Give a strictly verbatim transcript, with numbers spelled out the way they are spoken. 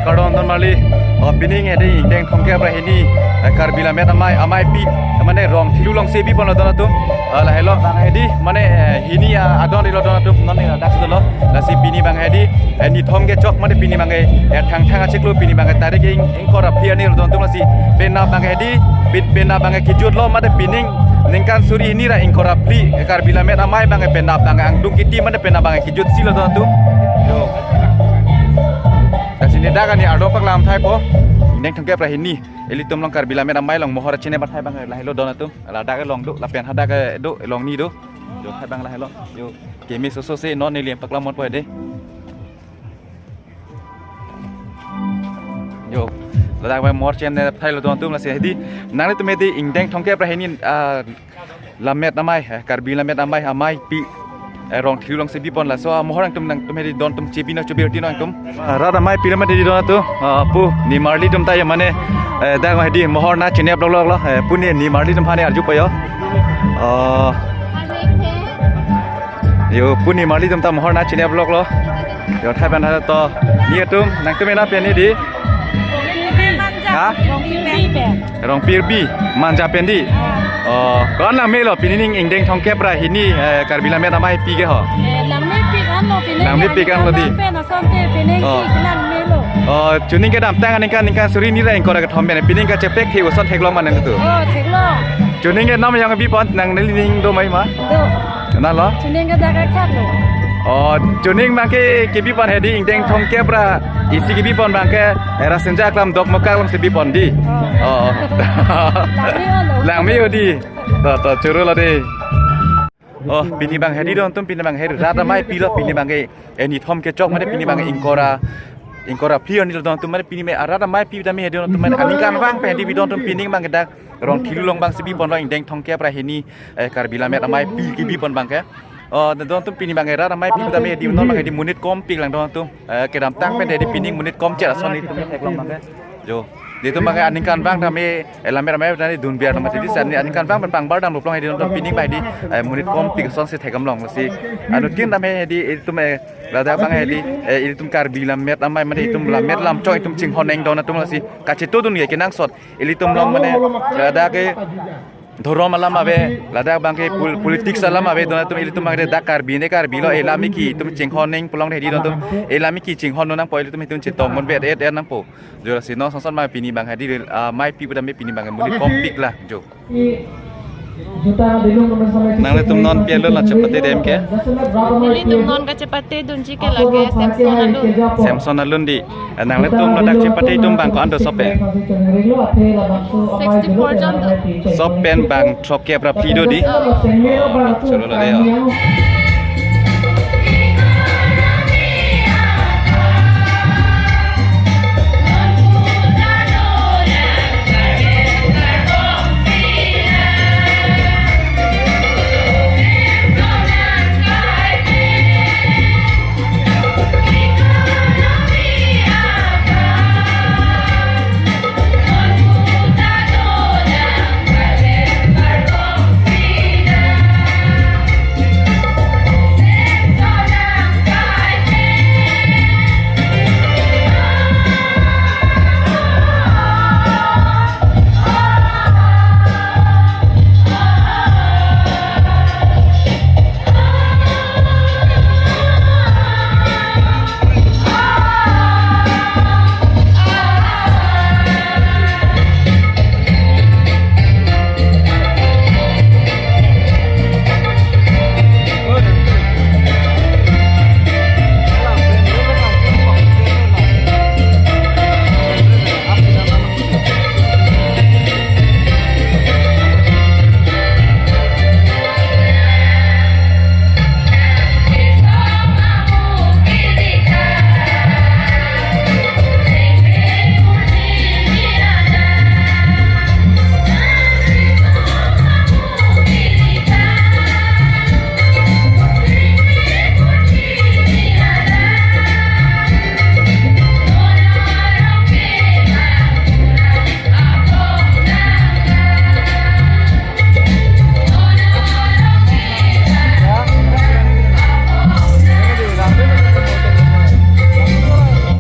Kardom ton marli, oh, pining hedi ingdeng thomkep ra hini, eh, Karbi Lammet Amei, ameipi, mane Rongthelu alongsi bipon lo don atum, eh, lahelo abang hedi, mane, eh, hini, ah, adon rilo don atum, non ni ladak solo, lasi pini abang hedi, eh, nithom kechok mane pini abang, eh, thangthang achiklo pini abang tarik ing, ingkoi ra phli arni lo don atum lasi, penap abang hedi, pen-, penap abang kejut lo mane pining, ningkan suri hini ra ingkoi ra phli, eh, Karbi Lammet Amei abang penap abang angdung kiti mane penap abang kejut si lo don atum. Yo. Lasi ne dak ani arlo paklam thai po. Ingdeng thomkep ra hini. Ilitum along Karbi Lammet Amei along mohor chine bathai abang lahelo don atum. Ladak along do, lapen hadak do, along ni do. Jo thai abang lahelo. Jo keme soso si non neli paklam mon po de. Jo. Ladak abang mohor chine bathai lo don atum lasi hedi. Nanglitum hedi ingdeng thomkep ra hini, ah, Lammet Amei, eh, Karbi Lammet Amei, ameipi, eh, Rongthelu alongsi bipon laso, ah, mohor nangtum nangtum hedi don atum chebi nang chebi roti nangtum. Ah, rat ameipi lammet hedi don atum, ah, pu nimarli atum ta ya mane, eh, dak hedi mohor nang chinep lok lok lo, eh, pu ni nimarli atum aphan arju po yo. Oh. Yo, pu nimarli atum ta mohor nang chinep lok lo. Yo, thai abang to. Ni atum, nangtum ena pen ni di. Ha? Rongpirbi, Manja pen di. Oh, ko-an langmelo, pining ingdeng thomkep ra hini, eh, Karbi Lammet Ameipi ke ho. Eh, langmepik anlo pining. Langmepik anlo di. Pen asonte pining Oh. si langmelo. Oh, chuning kedamtang aningkan ningkan suri hini ra ingkoi ra kethom pen, pining kachepek the uson theklong mane tu. Oh, theklong. Chuning ke nom yang bipon nang neli ning do mai ma. Do. Nalo? Chuning ke dak kak lo. Oh, chuning abang ke kebipon hedi ingdeng thomkep ra isi kebipon abang ke, eh, Rasinja Aklam Dokmoka alongsi bipon di. Oh. Oh. Langmelo. Langmelo di. To, to, choro lo di. Oh, pini abang hedi don atum pini abang hedi rat ameipi lo pini abang ke, eh, nithom kechok mane pini abang ingkoi ra, ingkoi ra phli arni lo don atum mane pini abang rat ameipi tame hedi don atum mane aningkan abang pen hedi bi don atum pining abang ke dak Rongthelu along abangsi bipon lo ingdeng thomkep ra hini, eh, Karbi Lammet Ameipi kebipon abang ke. Oh, don atum pini abang ke rat ameipi tame hedi non abang hedi monit kompik lang don atum. Eh, kedamtang pen hedi pining monit komchet ason itum theklong abang ke. Jo. Di atum abang ke aningkan abang tame, eh, Lammet Amei tame dun biar nama titi san aningkan abang pen pangbar dam luplong hedi don atum pining abang hedi, eh, monit kompik asonsi thekdam long si. Anuttin tame hedi itum, eh, ladak abang hedi, eh, itum Karbi Lammet Amei mane itum lammet lamchong itum chinghon eng don atum lasi kachetudun ke kenangsot. Ilitum along mane ladak ke dhorom alam ave, ladak abang ke pol-, politics alam ave, don atum ilitum abang ke dak Karbi ne Karbi lo, eh, lamiki itum chinghon ning pulang hedi don atum, eh, lamiki chinghon nangpo ilitum itum chetong mon bet et et nangpo. Jo lasi non sonson ma pini abang hedi, ah, ameipi pu tame pini abang monit kompik la, jo. Nanglitum non pi alun la chepate dem ke? Nelitum non kachepate dunji ke lake Samson alun. Samson alun di. Eh, nanglitum ladak chepate atum abang ko-an do sop pen? Sixty-four jon do. Sop pen abang throkkep ra phli do di. Oh, choro lo de, oh.